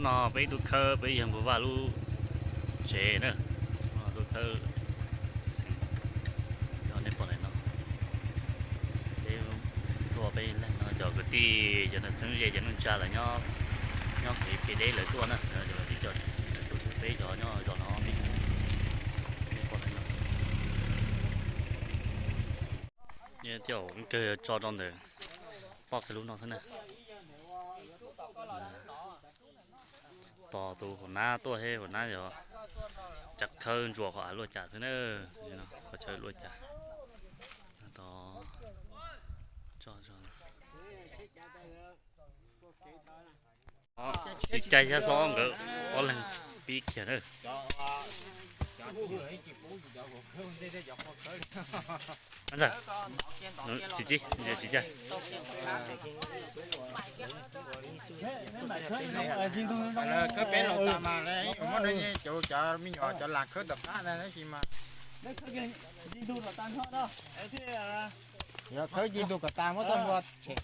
No peb ib tug khawb, peb yawg Npus Vaj lub tsev na, lub khawb xeem, cov nej pom no, peb tuaj peb leeg no, cov kwv tij, cov neeg txheeb ze, cov neej tsa lawm nyob, nyob kev pem deb lawv tuaj na, cov kwv tij, cov, peb cov nyob zos no, nej pom no, thiaj kawg tso rau ntawm poj qhia lub no xwb na. Tos tus hauv nab tuaj thiab, hauv nab yog cov khawb ntsuas qhov av luaj cas xwb na, qhov chaw luaj cas. Tos tso, tsis caij thiab hlob nkawd ob leeg pib kiag na. Ntxawm, tsis, tsis caij. Khawb peb los tas mas, muab cov me nyuam cov lam khawb tom qab na tab sis mas, yog khawb ci ntug kom tas muab txoj hlua tshem.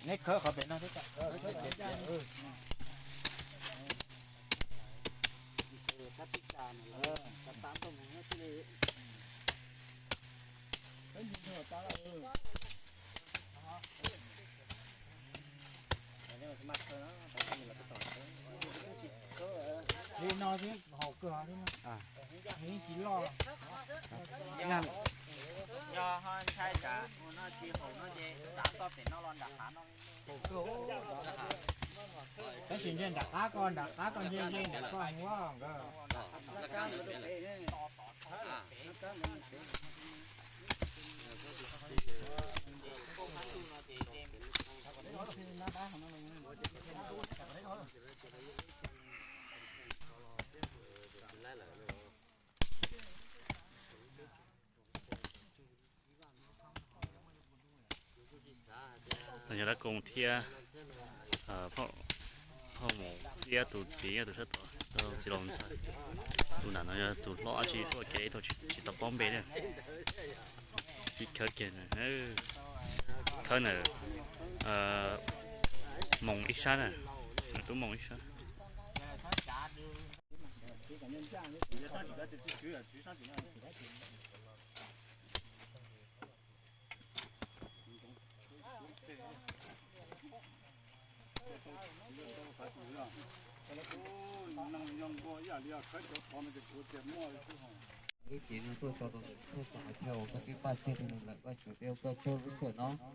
Neb khawb qhov pem no thiab. Li no xwb haum kawg li no. Heev tsis loj. Yog ho ntshai tsam no tsis haum no ces txav txoj pem no los nram hav no. Tab sis ntshe nram qab ko, nram qab ko ntshe ntshe nram ko heev nkawd. Yog dab Koos thiab Phauj Mus Xiab tus txiv, tus sab tom, txiv laus ntxawg. Tus nram no yog tus hlob dab tsi tuaj kev tau tsis tau paub npe na. Sib khawb kiag, khawb na, moos ib sab na, tub moos ib sab. Lub cev no tuaj tso rau ntawm txoj xav chaw uas koj twb paj tseg rau nws lawm, Vajtswv peb ua koj tsaug lub sij hawm no.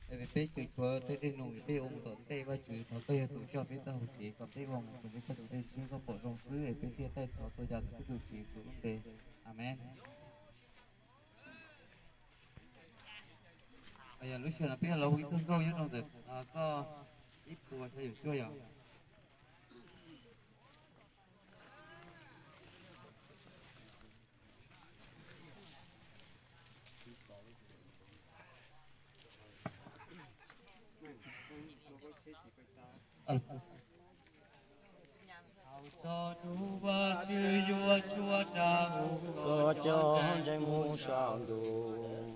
Es peb tseem tshuav tej dej num es peb yuav ua mus tom ntej, Vajtswv thov koj yog tus coj peb taug kev kom peb ua mus txog peb txoj kev dej siab koj pom zoo xwb es peb thiaj taij thov tuaj ya ntawm peb tus Tswv Yexus lub npe. Amees. Yog lub sij hawm no peb yog los hu ib tug nkauj nyob rau ntawm koj ib puas xya yim cuaj yom. Thaum txog hnub Vajtswv yuav tshuab rau koj cov ntseeg mus saum ntuj,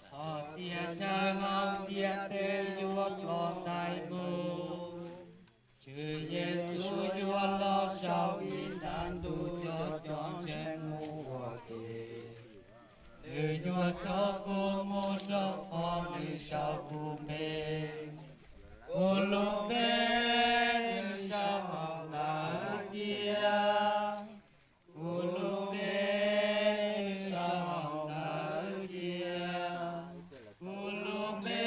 qhov txhia chaw hauv ntiaj teb yuav ploj tawm mus. Tswv Yexus yuav los sau ib nta ntuj coj cov ntseeg mus ua ke. Nws yuav coj kuv mus rau qhov nws sau kuv npe. Kuv lub npe nws sau hauv ntawv cia. Kuv lub npe nws sau hauv ntawv cia. Kuv lub npe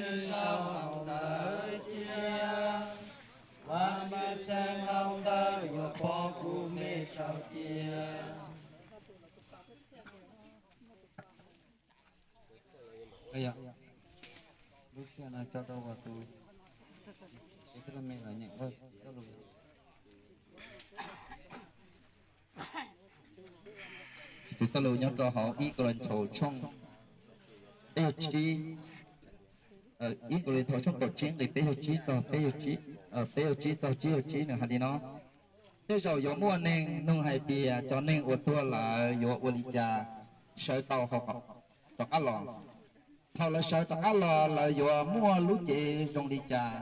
nws sau hauv ntawv cia. Vajtswv txheej hauv ntawv yuav pom kuv npe sau cia. Lub sij hawm no tso rau tus tij laug me los nyeem Vajtswv txoj lus. Tus txoj lus nyob rau hauv ib Kos Lin Thaus tshooj peb caug tsib, ib Kos Lin Thaus tshooj kaum tsib nqe peb caug tsib txog peb caug tsib, peb caug tsib txog tsib caug tsib nws hais li no: Tej zaum yuav muaj neeg nug hais tias, cov neeg uas tuag lawm yuav ua li cas sawv tau rov qab los? Thaum lawv sawv rov qab los lawv yuav muaj lub cev zoo li cas?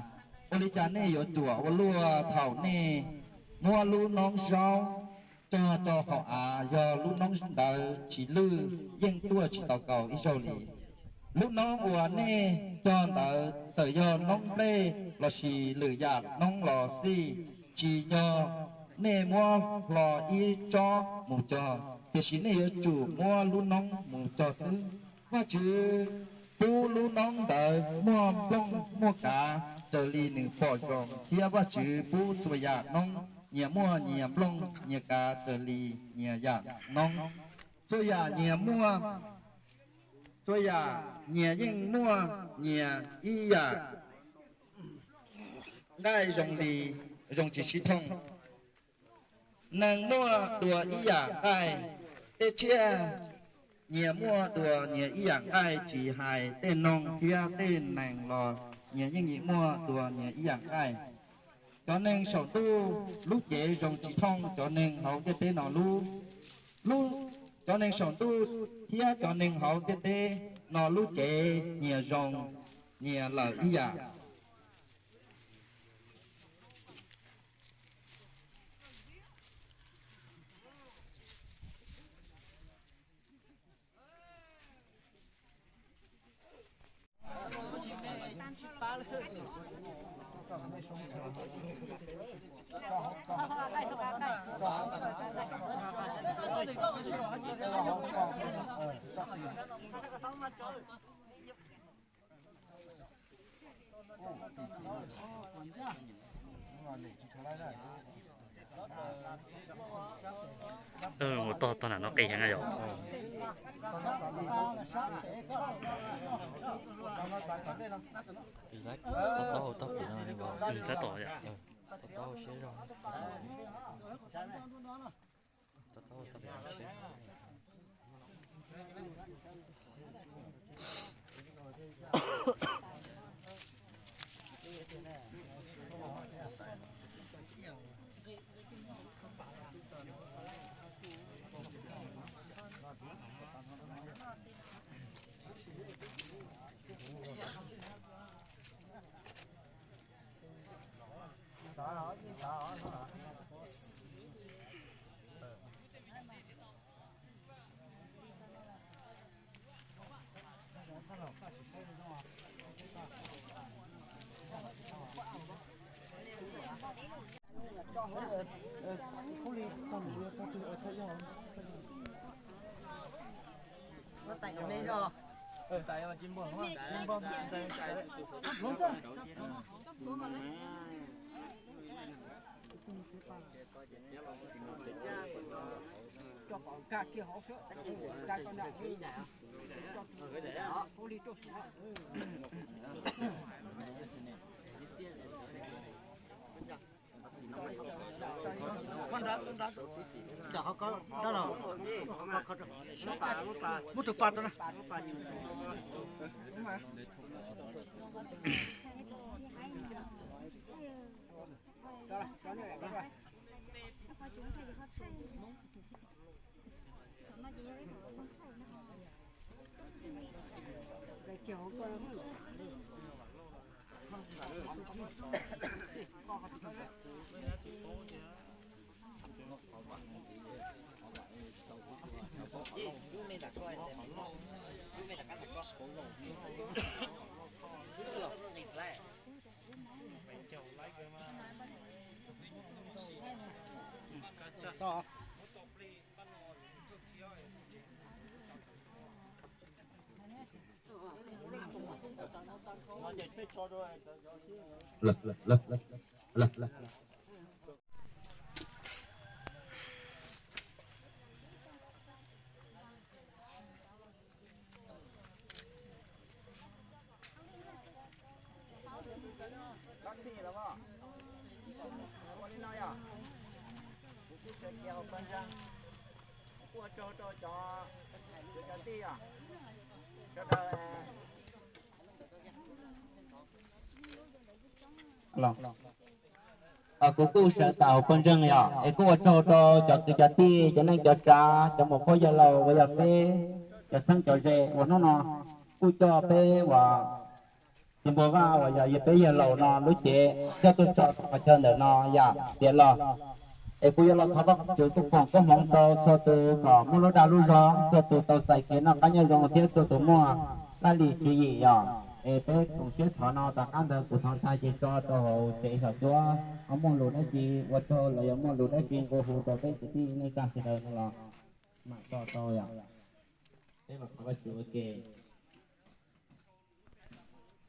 Ua li cas nej yuav ruam ua luaj thaum nej muab lub noob zaub cog rau hauv av, yog lub noob ntawd tsis lwj yeej tuaj tsis tau kaus ib zaug li. Lub noob uas nej cog ntawd txawm yog noob nplej lossis lwm yam noob los xij, tsis yog nej muab hlo ib tsob mus cog, tiam sis nej yuav tsum muab lub noob mus cog xwb. Vajtswv pub lub noob ntawd muaj nplooj muaj kav raws li nws pom zoo, thiab Vajtswv pub txhua yam noob nyias muaj nyias nplooj nyias kav raws li nyias yam noob. Txhua yam nyias muaj, txhua yam nyias yeej muaj nyias ib yam nqaij zoo li, zoo tsis sib thooj. Neeg muaj dua ib yam nqaij, tej tsiaj nyias muaj dua nyias ib yam nqaij, tsis hais tej noog thiab tej nees los nyias yeej muaj dua nyias ib yam nqaij. Cov neeg saum ntuj lub cev zoo tsis thooj cov neeg hauv ntiaj teb no lub, lub, cov neeg saum ntuj thiab cov neeg hauv ntiaj teb no lub cev nyias zoo nyias lawm ib yam. Mus tog tog nram no qis heev na yom. Tab tom, tab tom siab zog. Muab tus pa rau na. Kuv kuj sawv tas hauv pawg ntseeg yom, es kuj ua tsaug rau cov kwv cov tij, cov neej cov tsav, cov muam phauj yawg laus uas yog peb cov txheeb cov ze uas hnub no kuj coj peb uas txiv Npua Vaj uas yog peb yawg laus no lub cev coj tuaj tso rau qhov chaw ntawm no yam tiav los. Es kuv yuav los thov Vajtswv koj foom koob hmoov rau txhua tus kom muaj lub dag lub zog, txhua tus tau txais kev noj qab nyob zoo thiab txhua tus muaj laj lim tswv yim yom. Es peb koom siab thov no, tom qab ntawd kuv thov tag ces tso rau hauv tsev xyom cuab, ho muaj lus dab tsi ua tsaug los yog muaj lus dab tsi nqua hu rau peb kwv tij neej tsa sawv daws no los mam tso tau yom. Peb los thov Vajtswv ua ke.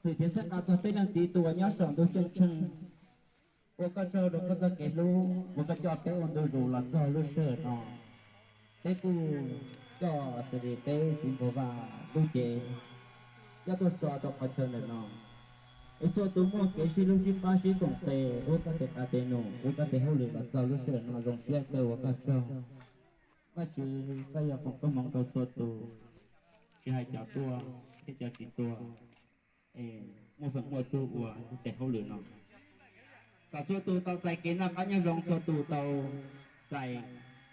Hwm thiab txhawb nqa txog peb leej txiv tus uas nyob saum ntuj ceeb tsheej, ua koj tsaug rau koj txoj kev hlub uas koj coj peb ua ntu zus los txog lub sij hawm no. Peb kuj coj xws li peb txiv Npua Vaj lub cev coj tuaj tso rau qhov chaw ntawm no. Es txhua tus muaj kev sib hlub sib pab sib koom tes ua koj tes qab tes num, ua koj tes hauj lwm los txog lub sij hawm no, zoo siab kawg, ua koj tsaug. Vajtswv koj yuav foom koob hmoov rau txhua tus, tsis hais cov tuaj thiab cov tsis tuaj, es muaj feem muaj tug ua tes hauj lwm no. Kom txhua tus tau txais kev noj qab nyob zoo, txhua tus tau txais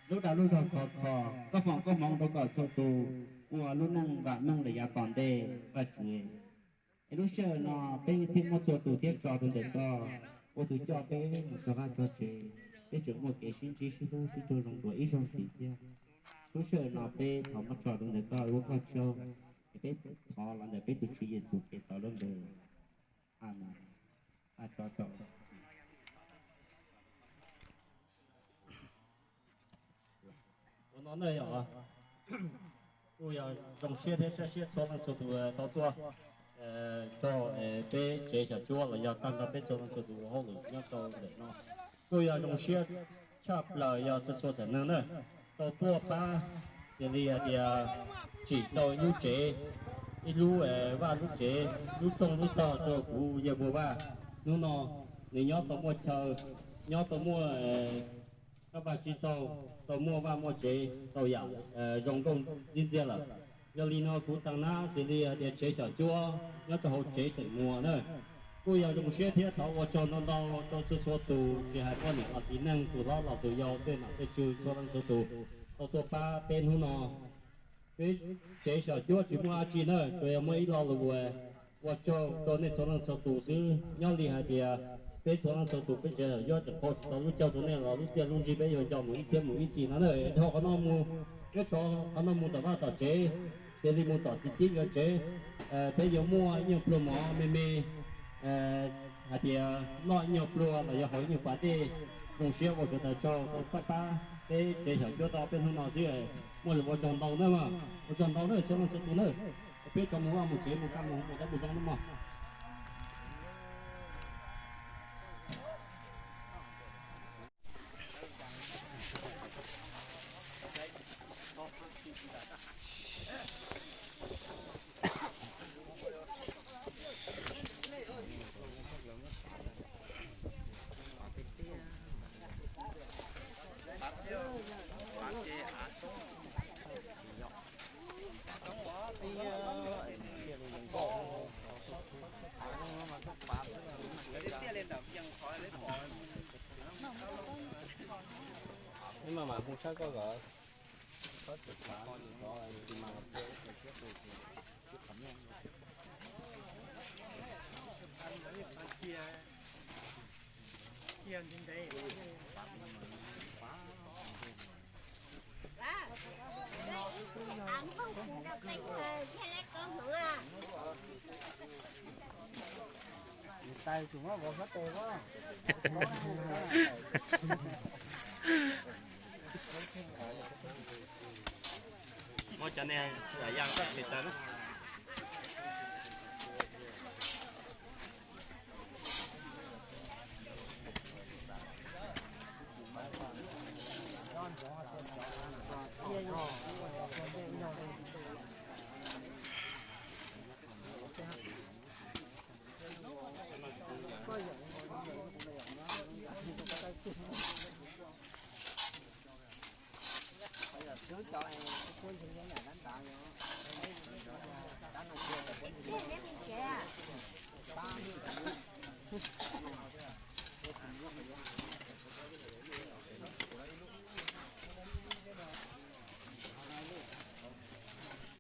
lub dag lub zog khov kho. Koj foom koob hmoov rau kom txhua tus ua lub neej vam meej rau yav tom ntej, Vajtswv. Es lub sij hawm no peb thiaj muab txhua tus thiab tso rau ntawm koj, ua tus coj peb mus txog vaj txog tsev, peb tseem muaj kev sib ntsib sib hlub sib tug zoo dua ib zaug ntxiv thiab. Lub sij hawm no peb thov muab tso rau ntawm koj, ua koj tsaug. Es peb thov los ntawm peb tus Tswv Yexus Khetos lub npe. Amees. Ua no na yom, kuj yog zoo siab thiab saib siab txhua leej txhua tus tau tuaj txog peb tsev xyom cuab los yog tag nrho peb txhua leej txhua tus ua hauj lwm nyob rau ntawm no. Kuj yog zoo siab tshaj plaws yog txhua txhua xeem neeg na tau tuaj pab, xws li hais tias tsim tau ib lub tsev, ib lub vaj lub tsev, lub rooj lub tog rau kuv yawg Npua Vaj. Hnub no nws nyob tau muaj chaw, nyob tau muaj kab vaj tsib taug, tau muaj vaj muaj tsev, tau yam zoo nkauj ntxiab ntxiab lawm. Yog li no kuv tag nab xws li hais tias tsev xyom cuab nyob rau hauv tsev xeem Muas na, kuj yog zoo siab thiab thov ua tsaug ntau ntau rau txhua txhua tus, tsis hais poj niam los txiv neej, tus hlob los tus yau, tej nom tej tswv, txhua leej txhua tus tau tuaj pab peb hnub no. Peb tsev xyom cuab tsis muaj dab tsi na, tsuas yog muaj ib lo lus ua tsaug rau nej txhua leej txhua tus xwb. Nyob li hais tias peb txhua leej txhua tus peb tsev xyom cuab tseem qhau tsis tau lub caug rau nej los lub txiaj lub ntsig peb yuav nco mus ib txhiab mus ib txhis no na. Dhau qhov no mus, peb rov qhov no mus tom vaj tom tsev, xws li mus tom txiv cib yuav tsev, peb yuav muaj ib nyuag pluag mov me me hais tias noj ib nyuag pluag los yog haus ib nyuag pas dej, zoo siab ua sawv daws tsaug rau pab pab peb tsev xyom cuab rau peb hnub no xwb. Muaj lus ua tsaug ntau na, ua tsaug ntau na txhua leej txhua tus na. Peb rov mus vaj mus tsev mus kaj mus hu mus dab mus zoo na mog. Mas mam hu sab koj kom Muab cov niag yam yaj koj tsis taw na.